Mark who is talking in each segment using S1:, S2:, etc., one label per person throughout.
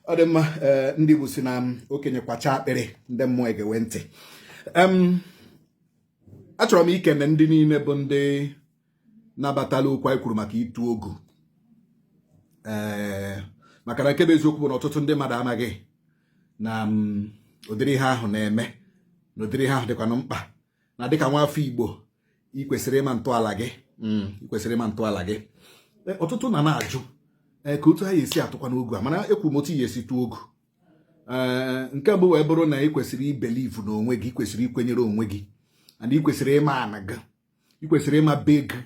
S1: Ọ dị mma. Ndị Igbo si na okenye kwacha akpịrị, ndị mmụọ egewe ntị. Achọrọ m ikene ndị niile bụ ndị nabatala okwu anyị kwuru maka ịtụ ogu, ee, maka na nke bụ eziokwu bụ na ọtụtụ ndị mmadụ amaghị na ụdịrị ihe ahụ na-eme, na ụdịrị ihe ahụ dịkwanụ mkpa, na dịka nwa afọ Igbo ị kwesịrị ịma ntọala gị, ị kwesịrị ịma ntọala gị. Ọtụtụ na na-ajụ ka otu ha esi atụkwa n'ogu a, mana ekwu m otu ya esi tụọ ogu. Ee, nke mbụ wee bụrụ na ị kwesịrị ibelieve n'onwe gị, ị kwesịrị ikwenyere onwe gị, and ị kwesịrị ịma ana gị, ị kwesịrị ịma be gị,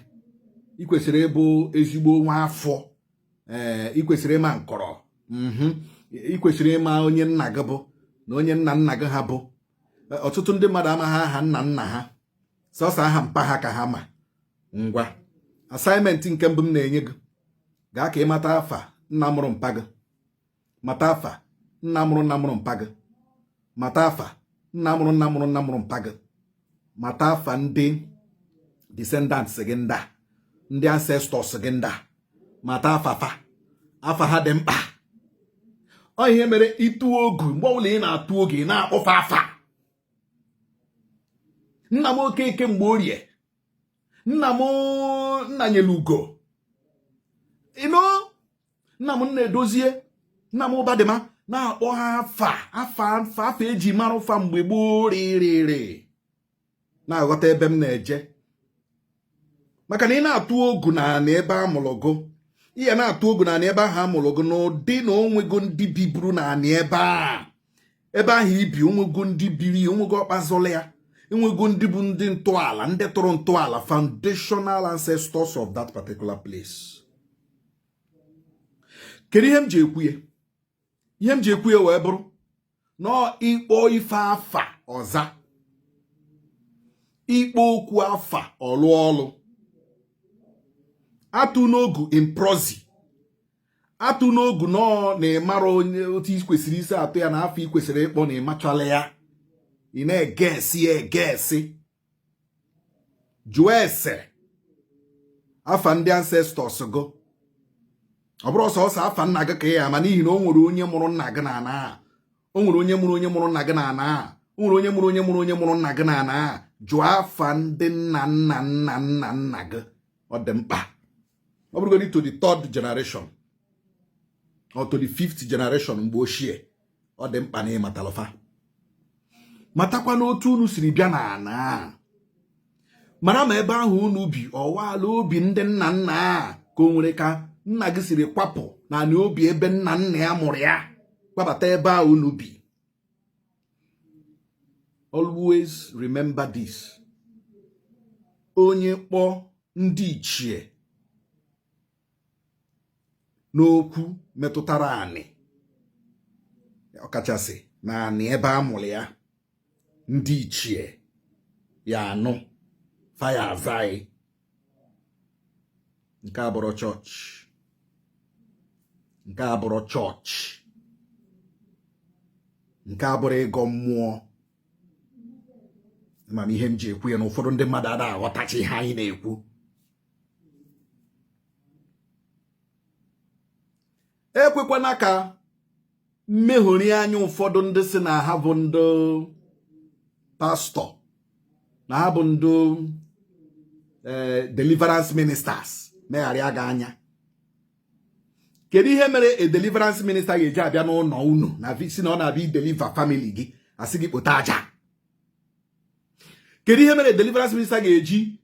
S1: ị kwesịrị ịbụ ezigbo nwa afọ. Ee, ị kwesịrị ịma nkọrọ, ị kwesịrị ịma onye nna gị bụ na onye nna nna gị ha bụ. Ọtụtụ ndị mmadụ amaghị aha nna nna ha, sọsọ aha mpa ha ka ha ma. Ngwa, assignment nke mbụ m na-enye gị, gaa ka ị mata afa nna mụrụ mpa gị, mata afa nna mụrụ nna mụrụ mpa gị, mata afa nna mụrụ nna mụrụ nna mụrụ mpa gị, mata afa ndị descendants gị, ndị a, ndị ancestors gị, ndị a, mata afa fa. Afa ha dị mkpa. Ọ ihe mere ịtụ ogu, mgbe ọbụla ị na-atụ ogu, ị na-akpọfa afa. Nna m Okeke mgbe orie, nna m nna nyere ugo ino, nna m nna edozie, nna m ụbadịma, na-akpọ ha afa, afa, afa, afa eji mara ụfa mgbe gboo rịrịrị. Na-aghọta ebe m na-eje? Maka na ị na-atụ ogu na anị ebe a mụrụ gụ, ihe na-atụ ogu na anị ebe ahụ a mụrụ gụ, n'ụdị na onwego ndị biburu na anị ebe a, ebe ahụ ibi, onwego ndị biri, onwego ọkpazụlụ ya, enwego ndị bụ ndị ntọala, ndị tụrụ ntọala, foundational ancestors of that particular place. Kedu ihe m ji ekwu ya? Ihe m ji ekwu ya wee bụrụ na ịkpọ ife afa ọza, ịkpọ okwu afa ọlụ ọlụ, atụ n'ogu in proxy, atụ n'ogu nọọ na ịmara onye otu ị kwesịrị isi atụ ya, na afọ ị kwesịrị ịkpọ na ịmachala ya, ị na-ege esi ya ege esi. Jụọ ese afa ndị ancestors gụ. Ọ bụrụ sọsọ afa nna gị ka ị ya ama, n'ihi na o nwere onye mụrụ nna gị na ana, o nwere onye mụrụ onye mụrụ nna gị na ana, o nwere onye mụrụ onye mụrụ onye mụrụ nna gị na ana. Jụọ afa ndị nna nna nna nna nna gị. Ọ dị mkpa. Ọ bụrụgodị to the third generation or to the fifth generation mgbe ochie, ọ dị mkpa na ịmatalụfa. Matakwa n'otu unu siri bịa na ana, mara ma ebe ahụ unu bi ọwaala obi ndị nna nna, ka o nwere ka nna gị siri kwapụ na anị obi ebe nna nna ya mụrụ ya kwabata ebe ahụ unu bi. Always remember this: onye kpọọ ndị ichie n'okwu metụtara anị, ọkachasị na anị ebe a mụrụ ya, ndị ichie ya anụ faya azaghị. Nke a bụrụ chọọchị, nke a bụrụ chọọchị, nke a bụrụ ịgọ mmụọ. Mana ihe m ji ekwu ya na ụfọdụ ndị mmadụ ada aghọtacha ihe anyị na-ekwu. Ekwekwana ka mmehori anya ụfọdụ ndị si na ha bụ ndị pastọ, na ha bụ ndị deliverance ministers megharịa gị anya. Kedu ihe mere a deliverance minister ga-eji abịa n'ụlọ unu na si na ọ na-abịa ideliver family gị, asị gị kpote aja? Kedu ihe mere deliverance minister ga-eji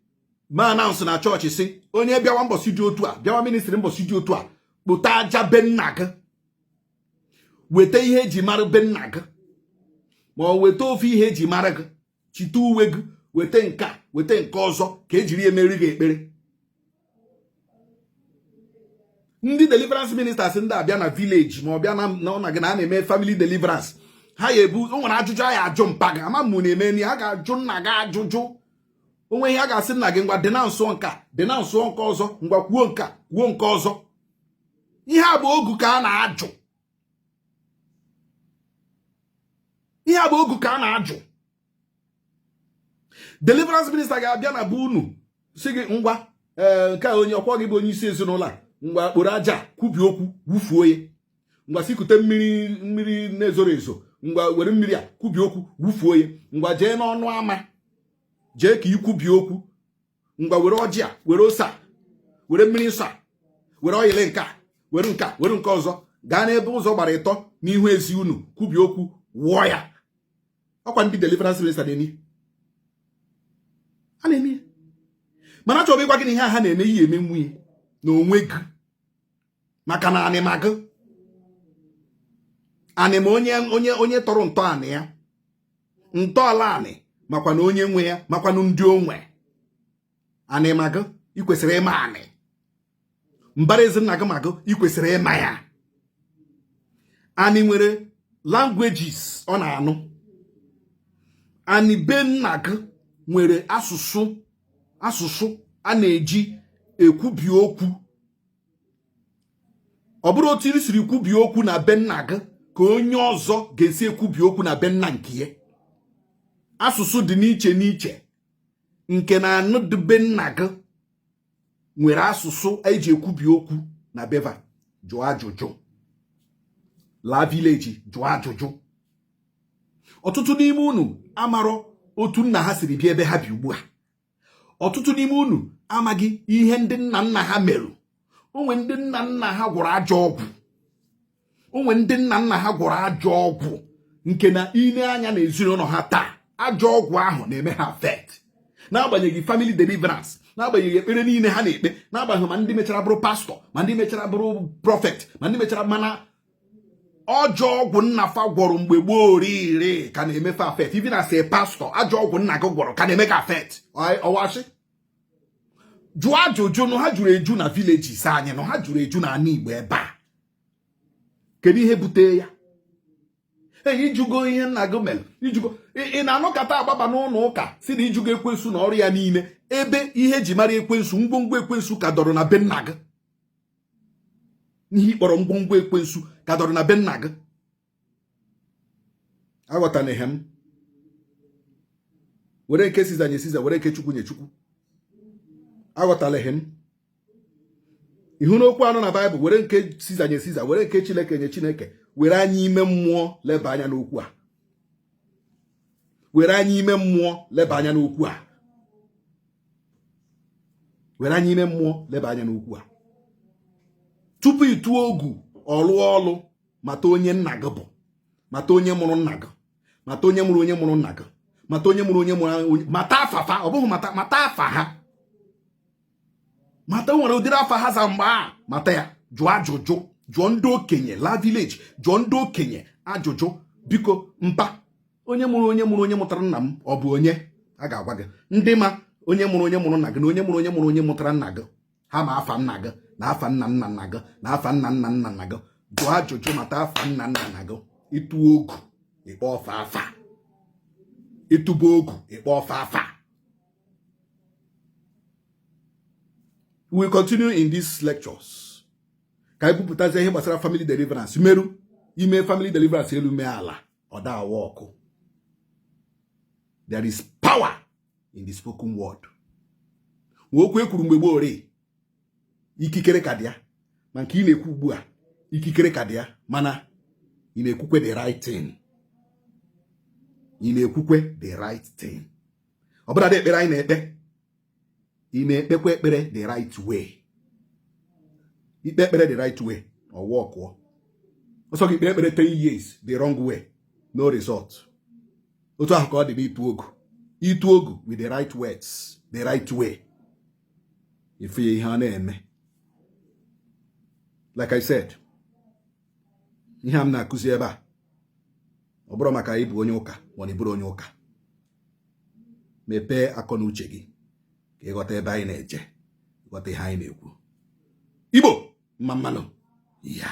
S1: ma announce na chọọchị si onye bịawa mbọsị dị otu a, bịawa ministry mbọsị dị otu a, kpote aja be nna gị, weta ihe eji mara be nna gị, ma ọ weta ofe ihe eji mara gị, chite uwe gị, weta nke a, weta nke ọzọ, ka ejiri emeri gị ekpere? Ndị deliverance ministers ndị abịa na village ma ọ bịa na ụlọ gị na a na-eme family deliverance, ha ya ebu o nwere ajụjụ a ya ajụ mpa gị ama mụ na-eme nri, ha ga-ajụ nna gị ajụjụ onwe ihe, a ga-asị nna gị, ngwa, denounce nka, denounce nke ọzọ, ngwa, kwuo nka, kwuo nke ọzọ. Ihe a bụ ogu ka a na-ajụ. Ihe a bụ ogu ka a na-ajụ. Deliverance minister ga-abịa na be unu si gị, ngwa, ee, nke a onye ọkwa gị bụ onye isi ezinụlọ a, ngwa, kporo aja, kwubi okwu, wufuo ya. Ngwa, sikute mmiri, mmiri na-ezoro ezo. Ngwa, were mmiri a kwubie okwu, wufuo ya. Ngwa, jee n'ọnụ ama, jee ka ikwubie okwu. Ngwa, were ọjị a, were ose a, were mmiri nsọ a, were oyile nke a, were nke a, were nke ọzọ, gaa n'ebe ụzọ gbara ịtọ n'ihu ezi unu, kwubie okwu, wụọ ya. Ọkwa ndị deliverance minister na-eme, a na-eme ya. Mana achọrọ m ịgwa gị na ihe a ha na-eme, ihe eme nwunye na onwe gị, maka na anịma gị, anịma onye tọrọ ntọala ya, ntọala anị, makwa na onye nwe ya, makwanụ ndị onwe anịma gị. Ị kwesịrị ịma anị mbara ezi nna gị, ma gị, ị kwesịrị ịma ya. Anị nwere languages ọ na-anụ. Anị be nna gị nwere asụsụ a na-eji ekwubi okwu. Ọ bụrụ otu i siri kwubi okwu na be nna gị ka onye ọzọ ga-esi ekwubi okwu na be nna nke ya. Asụsụ dị n'iche n'iche. Nke na anụ dị be nna gị nwere asụsụ eji ekwubi okwu na beva. Jụọ ajụjụ, laa village, jụọ ajụjụ. Ọtụtụ n'ime unu amarọ otu nna ha siri bịa ebe ha bi ugbu a. Ọtụtụ n'ime unu amaghị ihe ndị nna nna ha merụ. Onwe ndị nna nna ha gwọrọ ajọ ọgwụ. Onwe ndị nna nna ha gwọrọ ajọ ọgwụ, nke na ile anya na ezinụlọ ha taa, ajọ ọgwụ ahụ na-eme ha affect, n'agbanyeghị family deliverance, n'agbanyeghị ekpere niile ha na-ekpe, n'agbanyeghị ma ndị mechara bụrụ pastọ, ma ndị mechara bụrụ prophet, ma ndị mechara, mana ọjọọ ọgwụ nna fa gwọrọ mgbe gboo riri ka na-emefe affect. Even as a pastor, ajọ ọgwụ nna gị gwọrọ ka na-eme ka affect. Ọwashi, jụọ ajụjụ. Nụ, ha jụrụ eju na villages anyị, nụ ha jụrụ eju na ala Igbo ebe a. Kedu ihe bute ya? Ee, ijugo ihe nna gị mere? Ijugo? Ị na-anọkọta agbaba n'ụlọ ụka si na ijugo ekwensu na ọrụ ya niile, ebe ihe eji mara ekwensu, ngwongwo ekwensu ka dọrọ na be nna gị. Ihe ịkpọrọ ngwongwo ekwensu ka dọrọ na be nna gị. Aghọtana ihe m. Were nke Siza nye Siza, were nke Chukwu nye Chukwu. Aghọtala ihe m. Ihu n'okwu anọ na Baịbụl: were nke Siza nye Siza, were nke Chineke nye Chineke. Were anya ime mmụọ leba anya n'okwu a. Were anya ime mmụọ leba anya n'okwu a. Were anya ime mmụọ leba anya n'okwu a tupu ị tụọ ogu ọlụ ọlụ. Mata onye nna gị bụ, mata onye mụrụ nna gị, mata onye mụrụ onye mụrụ nna gị, mata onye mụrụ onye mụrụ onye, mata afafa. Ọ bụghị mata, mata afa ha. Mata nwere ụdịrị afa ha za mgbe a. Mata ya, jụọ ajụjụ, jụọ ndị okenye. La village, jụọ ndị okenye ajụjụ: "Biko mpa, onye mụrụ onye mụrụ onye mụtara nna m, ọ bụ onye?" A ga-agwa gị. Ndị ma onye mụrụ onye mụrụ nna gị na onye mụrụ onye mụrụ onye mụtara nna gị, ha ma afa nna gị na afa nna nna nna gị na afa nna nna nna nna gị. Jụọ ajụjụ, mata afa nna nna nna gị. Ịtụ ogu, ịkpọ ọfa afa. Ịtụba ogu, ịkpọ ọfa afa. We will continue in these lectures ka anyị bupụtazie ihe gbasara family deliverance. Meru ime family deliverance elu mee ala, ọ dawa ọkụ. There is power in the spoken word. Nwe okwu ekwuru mgbe gboo ree, ikikere ka dị ya. Ma nke ị na-ekwu ugbu a, ikikere ka dị ya, mana ị na-ekwukwe the right thing? Ị na-ekwukwe the right thing? Ọ bụla dị ekpere anyị na-ekpe, ị na-ekpekwa ekpere the right way? Ikpe ekpere the right way, ọwụ ọkụọ ọsọ gị. Ikpe ekpere 10 years the wrong way, no result. Otu ahụ ka ọ dị n'ịtụ ogu. Ịtụ ogu with the right words, the right way, ife ya ihe ọ na-eme. Like I said, ihe a m na-akụzi ebe a, ọ bụrụ maka ịbụ onye ụka ma ọ na ịbụrụ onye ụka, mepee akọ na uche gị ka ịghọta ebe anyị na-eje, ghọta ihe anyị na-ekwu. Igbo mma mmanụ ya.